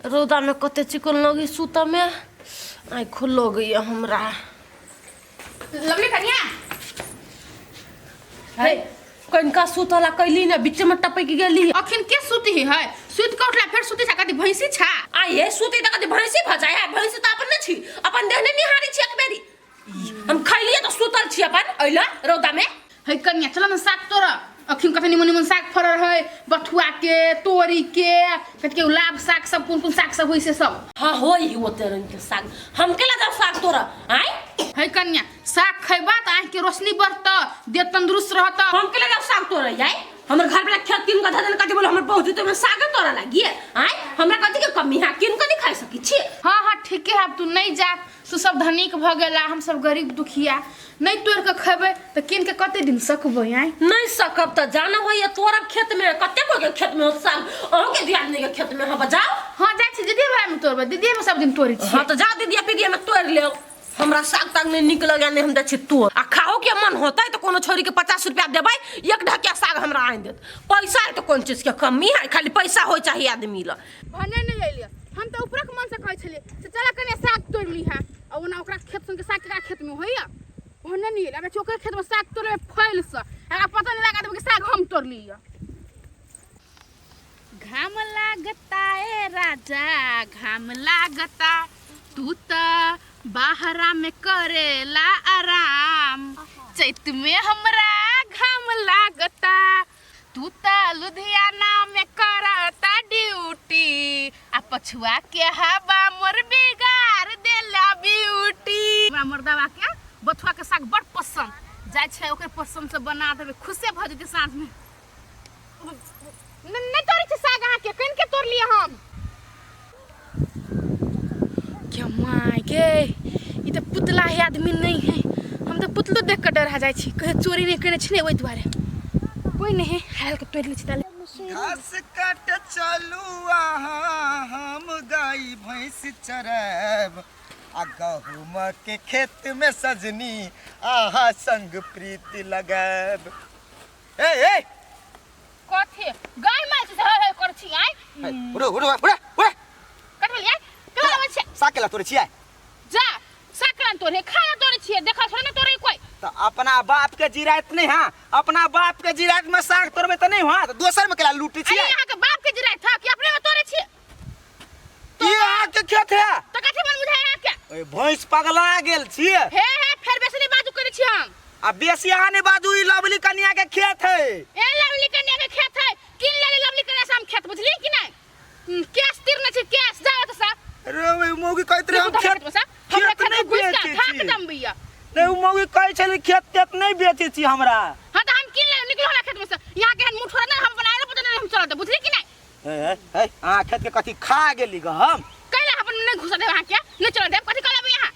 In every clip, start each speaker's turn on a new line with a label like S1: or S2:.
S1: रौदामे कते चिकन लगी सुतमे आँखि लगैए हमरा।
S2: लवली कनिया
S1: हे, कनिका सुतला कैली ने बीचमे टपकि गेली।
S2: अखन के सुती है? सुत के उठला फेर सुती छा? कथी भैंसी छा?
S1: आ ये सुती तऽ कथी भैंसी भऽ जाइ है? भैंसी तऽ अपन नहि छी, अपन देह नहि निहारै छी एक बेरी। हम खैलिए तऽ सुतल छी अपन अइला रौदामे।
S2: है कनिया, चल न साग तोड़। अखन कते निमन निमन साग फड़ल है, बथुआ के, तोरी के, कथी के लाभ साग सब, कोन कोन साग सब होइ से सब।
S1: हाँ, होई ओते रंग के साग, हम केला जाऊ साग तोड़ आय?
S2: है कनिया, साग खैबा तऽ आँखि के रोशनी बढ़त, देह तंदुरुस्त रहत।
S1: हम केला जाऊ साग तोड़ आय? हमर घर वाला खेत किन के धन कथी बोले, हमर बहुत तो में साग तोड़ लागी आय? हमरा कथी के कमी है? किन के नहीं खाइ सकी छी?
S2: हाँ हाँ, ठीके है, अब तू नहीं जा। तू सब धनिक भऽ गेला, हम सब गरीब दुखिया। नहीं तोड़ के खेबै तऽ कीन के कते दिन सकबै आय?
S1: नहीं सकब तऽ जाना होइए तोरा खेत में। कते कोई के खेत में होत साग? अहूँ के दियादनी के खेत में। हाँ, बजाओ।
S2: हाँ, जाइ छी दीदी भाई में तोड़बै। दीदी में सब दिन तोड़ै छी।
S1: हाँ, तऽ जाओ दीदी पीदी में तोड़ लेब। हमरा साग ताग नहीं निक लगे, नहीं हम जाइ छी तोड़। आ खाओ के मन होतै तऽ कोनो छोरी के 50 रुपया देबै, एक ढकिया साग हमरा आनि देत। पैसा है तऽ कोन चीज के कमी है? खाली पैसा होइ चाही आदमी ल।
S2: भने नहि अयलियै। हम तऽ ऊपरक मन से कहै छलियै से चल कने साग तोड़ि लीहा। आ ओना ओकरा खेत सुन के साग केकरा खेत में होइया? ओहने नहि अयलै। ओकरे खेत में साग तोड़बै फैल से, एकरा पता नहि लगा देबै कि साग हम तोड़ लियै। घाम लागता ए राजा, घाम लागता। तू त बाहरा में करेला आराम, चैत में हमरा घाम लागता। तू त लुधियाना में करता ड्यूटी, आ पछुआ के हवा मोर बिगाड़ देला ब्यूटी। हमरा मर्दवा के बथुआ के साग बड़ पसंद जाइ छै। ओकर पसंद से बना देबै, खुशे भऽ जेतै साँझ में। नहि तोड़ै छै साग अहाँके, कनि के तोड़ लिअ हम। क्या माय गे, ई तऽ पुतला है, आदमी नहीं है। हम तऽ पुतलो देख कऽ डरा जाइ छी। कहीं चोरी नहि केने छी ने, ओहि दुआरे। कोई नहीं है, हाल के तोड़ि लै छी ताले।
S3: घास काट चलू अहाँ, हम गाय भैंस चरायब, आ गहूम के खेत में सजनी अहाँ संग प्रीति लगायब। ए ए।
S2: कथी गाय माय छै हे हे कर छी आय?
S3: उड़ो उड़ो उड़ो उड़ो।
S2: कट भेल आय? केला लगबै छियै?
S3: साग केला तोड़ै छियै?
S2: जा, साग केला तोड़े? खाना तोड़े छियै। देखल थोड़े ने तोड़े कोई।
S3: तऽ अपना बाप के जिरायत नहीं हाँ? अपना बाप के जिरायत में साग तोड़बै तऽ नहीं हाँ, तऽ दोसर में केला लूटै
S2: अरे
S3: छियै?
S2: अहाँ के बाप के जिरायत था कि अपने में तोड़े छियै?
S3: ई अहाँ के खेत है?
S2: तऽ कथी मन बुझाय अहाँ के?
S3: ओए भैंस, पगला गेल छियै?
S2: हे हे, फेर बेसी नहीं बाजू करै छी हम।
S3: आ बेसी अहाँ नहीं बाजू। ई लवली कनिया के खेत है।
S2: ए लवली कन्या के खेत है, किन लेली लवली कन्या से हम खेत, बुझली कि नहीं? केस तीर नहीं छै केस, जाओ तो साहब।
S3: अरे ओए मौगी कहैत रहे हम खेत
S2: हमरा
S3: खेत
S2: खेत
S3: नहीं
S2: में घुस के
S3: बेचै
S2: थाक
S3: छी।
S2: दम भैया।
S3: नहीं, उ मौगी कहै छलै खेत तेत नहीं बेचै छी हमरा।
S2: हाँ, तो हम किन ले, निकलो हमरा खेत में से। यहाँ के मुंह छोड़ा ना हम बनाए पता नहीं हम चलते, बुझली कि नहीं?
S3: हे हे हे, अहाँ खेत के कथी खा गेली गहम?
S2: कैला अपन नहीं घुसा देब अहाँ के, नहीं चल देब। कथी करब यहाँ?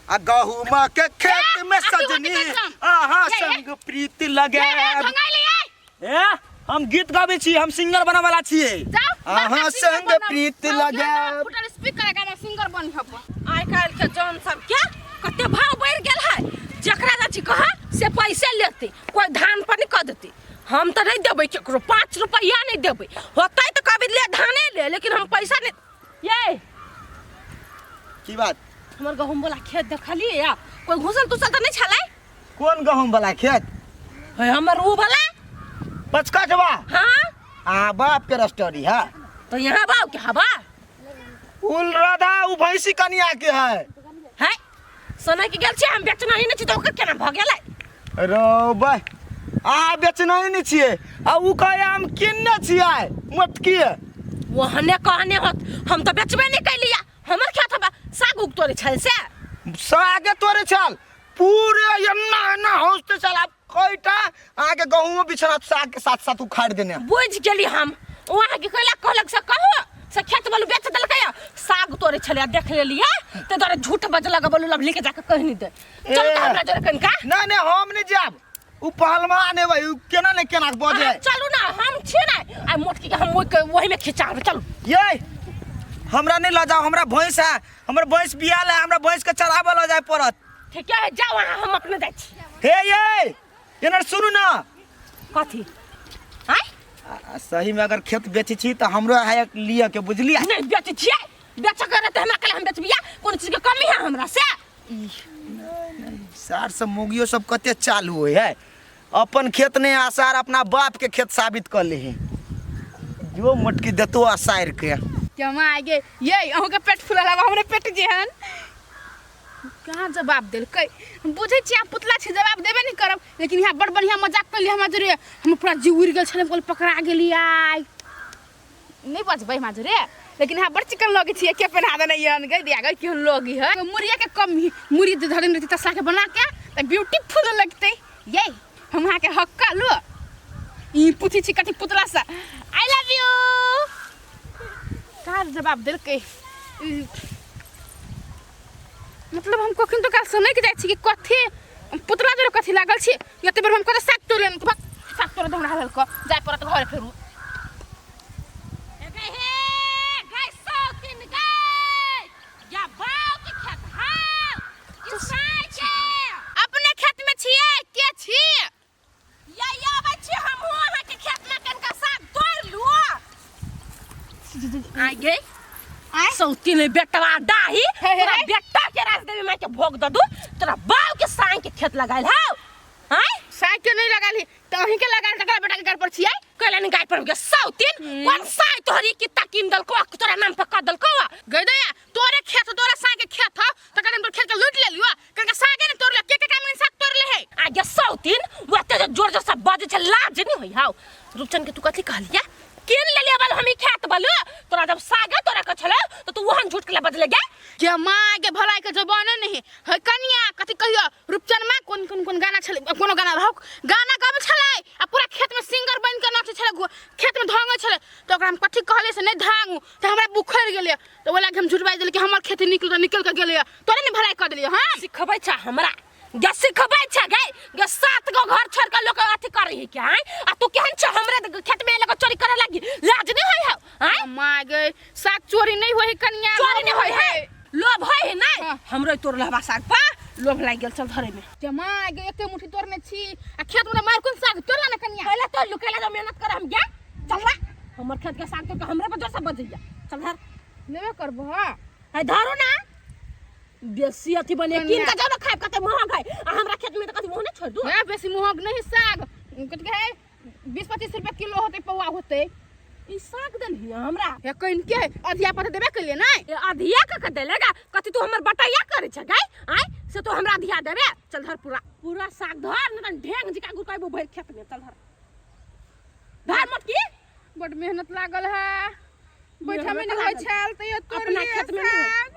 S3: आ गहूम के खेत में
S2: ए, अथी होती
S3: सजनी
S2: कसम।
S3: अहाँ
S2: ए, ए।
S3: संग प्रीति
S2: ए, ए,
S3: लगायब।
S2: भंगाई ले आय।
S3: ए, हम गीत गाबै छी, हम सिंगर बने वाला छियै।
S2: जाओ।
S3: अहाँ संग प्रीति लगायब।
S2: फुटल स्पीकर गाना सिंगर बन हप।
S1: आइ काल्हि के जन सबके कते भाव बढ़ि गेल है। जकरा जाइ छी कहा से पैसे लेते, कोई धान पर नहीं कऽ देते। हम तऽ नहीं देबै केकरो, 5 रुपैआ नहीं देबै। होतै तऽ कभी ले धाने ले, लेकिन हम पैसा नहीं ये।
S3: की बात?
S1: हमर गहूम वाला खेत देखलियै या? कोई घुसल तुसल तऽ नहीं छलै?
S3: कोन गहूम वाला खेत?
S1: है हमर ऊ वाला।
S3: पचकटवा?
S1: हाँ।
S3: आ बाप के रस्टोरी है।
S1: तो यहाँ बाप के हवा।
S3: उल राधा, उ भैंसी कनिया के है।
S1: है सोना के गेल छी, हम बेचना ही नहीं छी तऽ ओकर केना भऽ गेलै?
S3: रो भाई, अहाँ बेचना ही नहीं छियै आ उ कहे हम किनने छियै मोटकी।
S1: ओहने कहने होत, हम तऽ बेचबे नहीं कैलिया। हमर खेत हबा, साग उग तोड़े छल से।
S3: सागे तोड़े छल, पूरे एन्ना एन्ना हौसते छल। आब कईटा अहाँके गहूँमो बिछड़ा साग के साथ साथ उखाड़ देने।
S1: बुझि गेली हम। ओ अहाँके कहलक कहलक से कहो से खेत बोलू बेच देलकै, साग तोड़े छलै देख लेलियै, ते दुआरे झूठ बजलक। बोलू लवली के जाके कहि नहीं दे। चल तऽ हमरा जोरे कनिका।
S3: नहीं नहीं, हम नहीं जाब। उ पहलवान है भाई, उ केना ने केना बजे।
S1: अहाँ चलू ना, हम छी ने। आ मोटकी के हम ओहि के ओहि में खिंचाब, चलू।
S3: ये हमरा नहीं लऽ जाओ। हमरा भैंस है, हमर भैंस बियाल है, हमरा भैंस के चराबऽ लऽ जाय पड़त।
S1: ठीक है, जाओ अहाँ, हम अपने जाइ छी।
S3: हे ये, एना सुनू ना।
S1: कथी आय?
S3: आ सही में अगर खेत बेचै छी तऽ हमरो है लिअ के बुझलियै।
S1: नहीं बेचै छियै, बेचऽ के रहतै हमरा कल हम बेचबिया, कोनो चीज के कमी है हमरा से?
S3: सार सब मौगियो सब कते चालू होइ है, अपन खेत नहीं आसार अपना बाप के खेत साबित कर ले है, जो मोटकी देतो आसार के।
S2: क्या माँ आगे ये अहूँ के पेट फूलल हवा हमरे पेट जेहन कहाँ जवाब देलकै। हम बुझै छी अहाँ पुतला छी, जवाब देबे नहि करब, लेकिन यहाँ बड़ बढ़िआँ मजाक कऽ हमरा जोरे, हम पूरा जीव उड़ि गेल छलै, हम पकड़ा गेली। आइ नहि बचबै हमरा जोरे, लेकिन यहाँ बड़ चिकन लगै छियै, के पहना देने यहन गई दिया गई केहन लगी है। मुड़िया के कम ही मुड़ी धरे रहती तसला के बना के तऽ ब्यूटीफुल लगतै। ये हम अहाँके हक का लो ई पूछै छी कथी पुतला से I love you कहाँ जवाब देलकै। मतलब हम कखन तो काल सुनै के जाइ छी कि कथी पुतला जोरे कथी लागल छी, एते बेर हम कते साग तोड़ि लेलहुँ, साग तोड़े हमरा रहल कऽ जाय पड़त घर फेरू। अपने खेत में छियै के छी?
S1: आगे सौतीन बेटवा डाही तोरा बेटा के राज देवी माई के भोग दे दू, तोरा बाप के साई के खेत लगाइल हौ। आय
S2: साई के नहीं लगाली त अहीं के लगाल, तकरा बेटा के घर पर छियै।
S1: कहले नहीं गाय पर के सौतीन कौन साई तोहरी कित्ता कीन दलको तोरा नाम पर क दलको?
S2: गई दया तोरे खेत तोरा साई के खेत हौ, तकरा हम खेत के लूट लेलियो, कनका सागे ने तोड़ ले, के के काम में साग तोड़ ले है।
S1: आगे सौतीन ओते जे जोर जोर से बजे छै, लाज नहीं होई हौ। रूपचंद के तू कथी कहलिया? कीन लेलिया बल हम ई खेत बल, तोरा जब सागे तोरा के छले तो तू वहन झूठ के ले बदले गे।
S2: के माय के भलाई के जबान नहीं है कनिया, कथी कहियो रूपचंद मां कोन कोन कोन गाना छले, कोनो गाना रहौ गाना गाबै छलै आ पूरा खेत में सिंगर बन के नाचै छलै, खेत में धांगै छलै, तो ओकरा हम कथी कहलियै से नहीं धांगू त हमरा बुखर गेलै, तो ओला के हम झूठ बाजि देलियै कि हमर खेत निकल निकल के गेलै, तोरे ने भलाई कऽ देलियै। हां
S1: सिखबै छ हमरा गे, सिखबै छ गे गे, 7 गो घर छोड़ के लोग अथी करै है क्या? आय आ तू केहन छ हमरे खेत में लगे चोरी करे लागी, लाज नहीं होय हौ? आय
S2: माय गे साग चोरी नहीं होय कनिया,
S1: चोरी नहीं होय है, लोभ होय है नहीं।
S2: हाँ।
S1: हमरो तोड़ लहबा साग पा लोभ लागि गेल, चल धरे में।
S2: के माय गे एके मुट्ठी तोड़ने छी आ खेत में मार कोन साग तोड़ला ना कनिया?
S1: पहले तो लुकेला जो मेहनत कर हम गे, चल ना हमर खेत के साग तोड़ के हमरे पर जोर से बजैया, चल धर।
S2: लेबे करबो। हां
S1: है धरो ना बेसी अथी बने कीन के जाओ ना खाए, कते महंग है आ हमरा खेत में त कथी मुंह नहीं छोड़ दू।
S2: हां बेसी महंग नहीं साग कथी है 20-25 रुपया किलो होते पौआ होते।
S1: ई साग देलही हमरा?
S2: हे कइन के अधिया पर देबे कइले नै?
S1: ए अधिया क के देलेगा कथी तू हमर बटैया करे छ गई? आय से तू हमरा अधिया देबे, चल धर पूरा पूरा साग धर न त ढेंग जिका गुरकाइबो भरि खेत में, चल धर धर मोटकी।
S2: बड मेहनत लागल है, बैठा में
S1: मेहनत
S2: नहीं होय
S1: लागल।
S2: छल तैयो तोड़
S1: अपना
S2: लिअ
S1: खेत में नहीं होय।
S2: साग।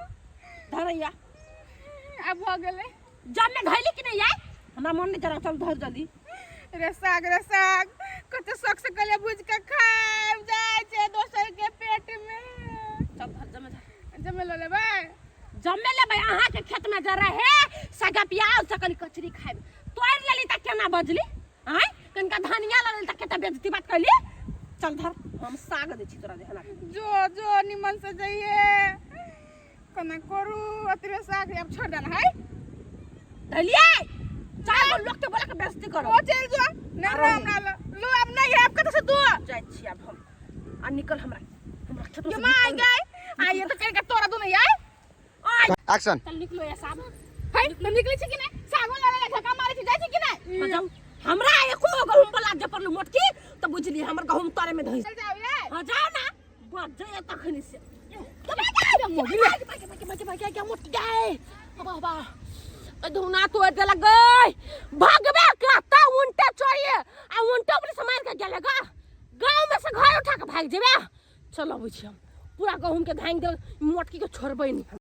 S1: धरैया
S2: आब भऽ गेलै।
S1: जब में धैली कि नहीं आय हमरा मन नहीं जरा, चल धर जल्दी।
S2: रे साग रे साग कते शौक से कहले भूज के खाएब, जाय छै दोसर के पेट में।
S1: चल धर जमे धर।
S2: जमे लऽ लेबै?
S1: जमे लेबै, अहाँ के खेत में जरा है सगा प्याज सकल कचरी खाएब, तोड़ लेली त केना बजली? आय कनका धनिया लऽ लेली त केते बेइज्जती बात कैली। चल धर हम साग दै छी तोरा देहना।
S2: जो जो निमन से जइए कोना करू अतरे साग आब छोड़ देना है।
S1: धलिए चार गो लोग के बोला के बेइज्जती करो।
S2: ओ चल जो नहीं रहो हमरा ल लो अब नहीं है अब कत से दो
S1: जाइ छी आब हम आ निकल हमरा हमरा खेत में
S2: के
S1: से
S2: मां
S1: निकल।
S2: गए आ ये तो कह के तोरा दू नहीं आए।
S3: एक्शन।
S1: चल निकलो या साहब।
S2: है हम निकले छी कि नहीं? सागो लड़े ला धक्का मारे छी जाय छी कि नहीं?
S1: हाँ, जाऊ। हमरा एको गहुम वाला जे परलू मोटकी त बुझली हमर गहुम तरे में धइस।
S2: चल जाओ ये।
S1: हां जाओ ना बच जाए तखनी से। धुना तो देलक गई भगबे करता उनटे चोरी आ उनटे ऊपर से मार के गेल गा गांव में से घर उठा के भाग जेबे। चल अबै छी हम पूरा गहुम के धांग दे मोटकी के छोड़बै नहीं।